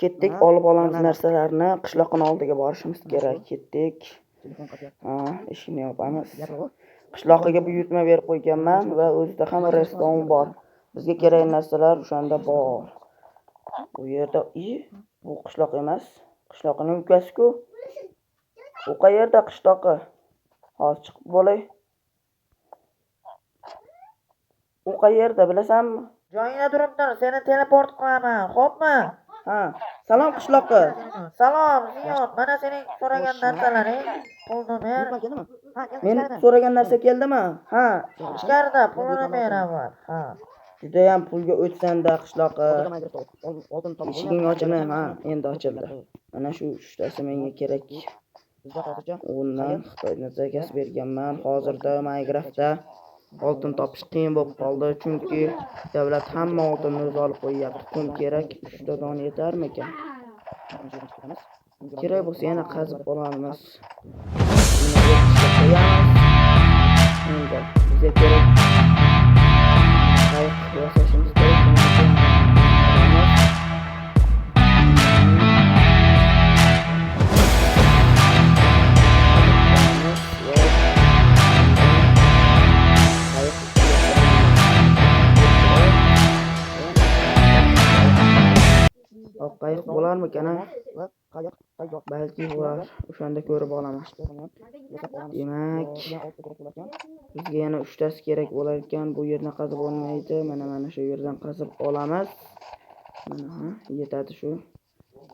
Ketdik, olib olamiz narsalarni. Qishloqning oldiga borishimiz kerak. Ketdik. Ha, eshikni yopamiz. Qishloqiga buyurtma berib qo'yganman va o'zida ham redstone bor. Bizga kerak narsalar o'shanda bor. Bu yerda bu qishloq emas. Qishloqining ukasi-ku. U qayerda qishloqi? Hozir chiqib bo'lay. U qayerda bilasanmi? Joyingda turib tur, seni teleport qilaman, xo'pmi? Ha, salom qishloqi. Salom, Ziyod, mana sening so'ragan narsalaring. Pulni ber. Men so'ragan narsa keldimi? Ha, Ichkarida pulini ber avval. Ha. judayam pulga o'tsan-da qishloqi. Eshiging ochilmay, ha, endi ochildi. Mana shu uchtasi menga kerak. Undan Xitoydan zakaz berganman. Hozirda Minecraftda oltin topish qiyin bo'lib qoldi, chunki davlat hamma oltinni o'zi olib qo'yyapti. Qum kerak, 3 ta dona yetarmikan? Kerak bo'lsa yana qazib olamiz. Qo'yamiz. Endi bizga kerak qayiq yasashimiz kerak. Oq qayiq bo'larmikan? Balki bo'lar. O'shanda ko'rib olaman. Demak, bizga yana 3tasi kerak bo'lar ekan. Bu yerdan qazib olmaydi. Mana shu yerdan qazib olamiz. Mana, ha, yetadi shu.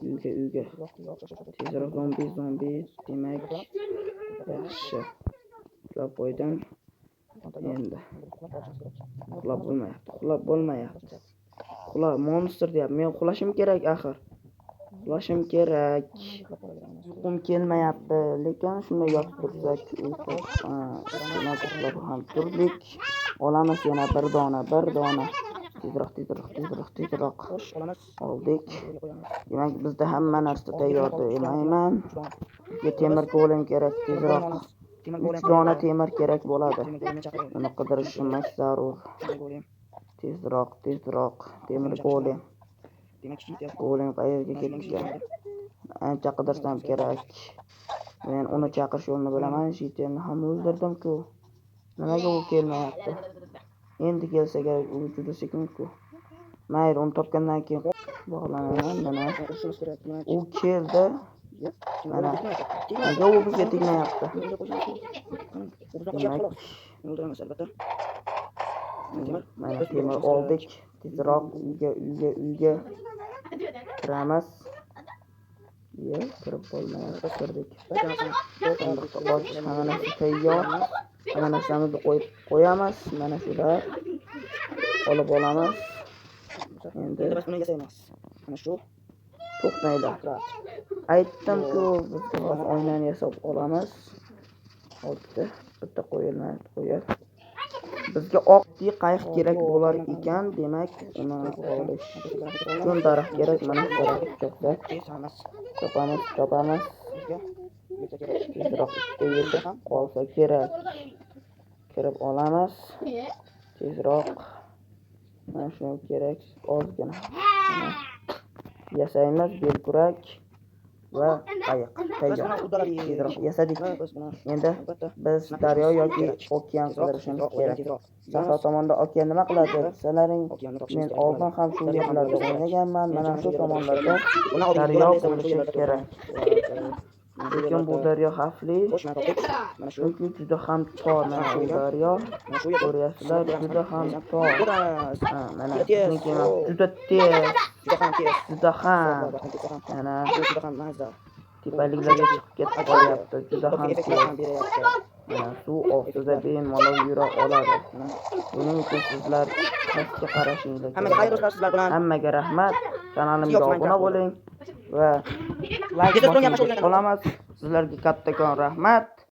Uyga, uyga. Tezroq zombi. Demak, yaxshi. Uxlab qo'ydim. Endi uxlab bo'lmayapti. Uxlab bo'lmayapti. Uxla, monster deyapti. Men uxlashim kerak axir. Uxlashim kerak. Uyqum kelmayapti, lekin shunday yotib tursak, uyqu, uxlab ham turdik. Olamiz yana bir dona, bir dona. Tezroq, tezroq, tezroq, tezroq. Oldik. Demak, bizda hamma narsa tayyor demayman. Bizga temir golem kerak, tezroq. 3 dona temir kerak bo'ladi. Uni qidirishimiz zarur. Tezroq, tezroq temir golem. Golem qayerga ketgan? Ancha qidirsam kerak. Men uni chaqirish yo'lini bilaman. Shitelni ham o'ldirdim-ku. Nimaga u kelmayapti? Endi kelsa kerak, u juda sekin-ku. Mayli, uni topgandan keyin bog'lanaman. Mana u keldi. Mana nega u bizga tegmayapti? Demak, mana temir oldik. Tezroq uyga, uyga, uyga kiramiz. Ye, kirib bo'lmayapti, kirdik. Sandiqni och, hamma narsa tayyor. Hamma narsamizni qo'yib qo'yamiz. Mana shular olib olamiz. Endi to'xtanglar. Aytdim-ku, biz hozir oynani yasab olamiz. Oldi. Bitta qo'yilmayapti, qo'yar. Bizga oq qayiq kerak bo'lar ekan, demak, uni olish uchun daraxt kerak. Mana shu daraxtni chopsak, chopamiz, chopamiz. Tezroq ikkita yetib qolsa kerak. Kirib olamiz. Tezroq. Mana shu kerak, ozgina. Mana yasaymiz belkurak va qayiq tayyor. Tezroq yasadik. Endi biz daryo yoki okean qidirishimiz kerak. Sahro tomonda okean nima qiladi desalaring, men oldin ham shu yerlarda o'ynaganman. Mana shu tomonlarda daryo bo'lishi kerak. Lekin bu daryo xavfli, chunki juda ham tor. Mana shu daryo, ko'ryapsizlar, juda ham tor. Ha, mana bizning kema juda tez, juda ham. Mana tepaliklarga chiqib ketib qolyapti, juda ham tez. Mana suv ostida bemalol yura oladi. Buning uchun sizlar pastga qarashinglar kerak. Hammaga rahmat. Kanalimga obuna bo'ling va like bosib qolamiz. Sizlarga kattakon rahmat.